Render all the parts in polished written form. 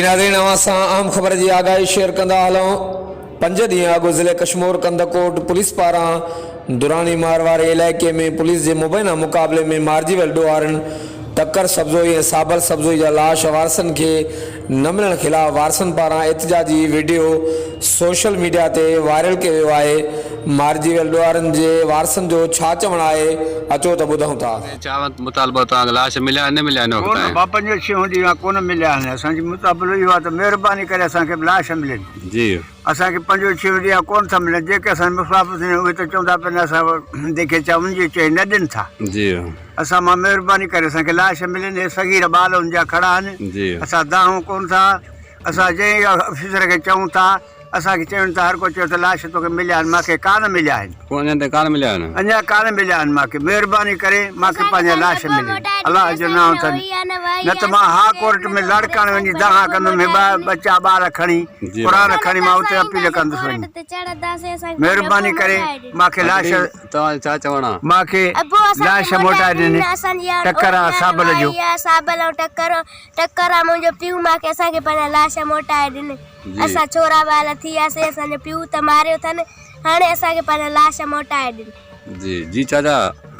ناظرين اوهان سان اهم خبر جي آگاهي شيئر ڪندا هلون پنج ڏينهن اڳ ضلعي ڪشمور ڪنڌڪوٽ پوليس پاران دراني مار واري علائقي ۾ پوليس جي مبينا مقابلي ۾ مارجي ويل ڏوهارين ٽڪر سبزوئي ۽ صابل سبزوئي جا لاش وارثن کي نه ملڻ خلاف وارثن پاران احتجاجي وڊيو سوشل ميڊيا تي وائرل ڪيو ويو آهي، مارجي ويل ڏوهارين جي وارثن جو ڇا چوڻ آهي اچو ته ٻڌون ٿا. ڇا مطالبو توهان کي لاش مليا نه مليا هن وقت ڪونه تائين؟ با پنجون ڇهون ڏينهن آ ڪونه مليا آهن اسان جي مطالبو اهو آ ته مهرباني ڪري اسان کي لاش ملين جي. اسان کي پنجون ڇهون ڏينهن آ ڪونه ٿا ملن جيڪي اسان جي مخالفت آهن اهي ته چوندا پين اسان جيڪي چون جي چئي نه ڏين ٿا جي. اسان مان مهرباني ڪري اسان کي لاش ملين هي صغير ٻال ان جا کڙا آهن جي. اسان دانهون ڪون ٿا اسان جنهن آفيسر کي چئون ٿا اسان کي چون ٿا هر ڪو چئي ٿو لاش توکي مليا آهن مان کي ڪانه مليا آهن. ڪو اڃا تائين ڪانه مليا آهن. اڃا ڪانه مليا آهن مان کي مهرباني ڪري مان کي پنهنجا لاش ملين الله جو نانء اٿن نه ته مان هاء ڪورٽ ۾ لاڙڪاڻي وڃي دانهان ڪندم هي ٻه ٻچا ٻار کڻي قرآن کڻي مان اتي اپيل ڪندس وڃي مهرباني ڪري مان کي لاش توهان جو ڇا چوڻ آ. مان کي لاش موٽائي ڏين ٽڪر آ صابل جو. صابل ۽ ٽڪر ٽڪر آ منهنجو پيء مان کي اسان کي پنهنجا لاش موٽائي ڏين اسان ڇورا ٻال ٿي وياسين اسان جو پيء ته ماريو اٿن هاڻي اسان کي پنهنجا لاش موٽائي ڏين. جي جي چاچا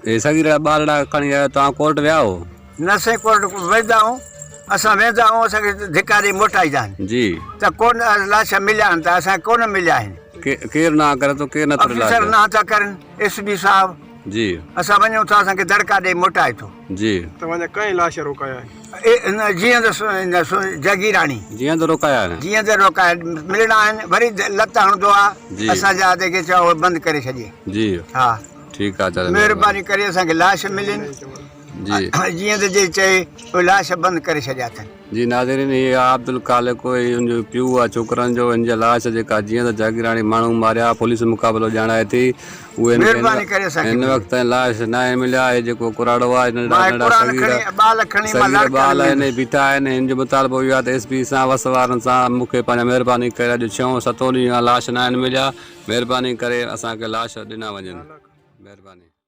هي صغيرڙا ٻالڙا کڻي آيو توهان ڪورٽ ويا هو. نه سائين ڪورٽ ويندا آهيون اسان ويندا آهيون اسان کي ڌڪا ڏئي موٽائيندا آهن. جي. ته ڪونه لاش مليا آهن ته اسان کي ڪونه مليا آهن. ڪير نه ڪري ٿو ڪير نه ٿو آفيسر نه ٿا ڪرن ايس بي صاحب. جي. اسان وڃون ٿا اسان کي دڙڪا ڏئي موٽائي ٿو. جي. توهان جا ڪئين لاش روڪايا آهن؟ جيئندي جاگيراڻي. جيئندي روڪايا آهن. جيئندي روڪايا ملڻا آهن وري لت هڻندو آ جي. اسان جا جيڪي چئو اهي بند ڪري ڇڏي. جي. ها. ٺيڪ آ چاچا مهرباني ڪري اسان کي لاش ملين. جي. جيئندي جي چئي اهي لاش بند ڪري ڇڏيا اٿن. جي ناظرين هي آ عبدالخالق هي ان جو پيء آ ڇوڪرن جو ان جا لاش جيڪا جيئن ته جاگيراڻي ماڻهو ماريا پوليس مقابلو ڄاڻائي ٿي اهي مهرباني ڪري اسان کي هن وقت تائين لاش ناهي مليا هي جيڪو ڪراڙو آ ننڍڙا مان ننڍڙا قرآن صغير کڻي ٻال کڻي مان صغير لاڙڪاڻي ٻال آهن ويندس. بيٺا آهن هن جو مطالبو اهو آ ته ايس پي سان وس وارن سان مون کي پنهنجا مهرباني ڪري اڄ ڇهون ستون ڏينهن آ لاش ناهن مليا مهرباني ڪري اسان کي لاش ڏنا وڃن مهرباني.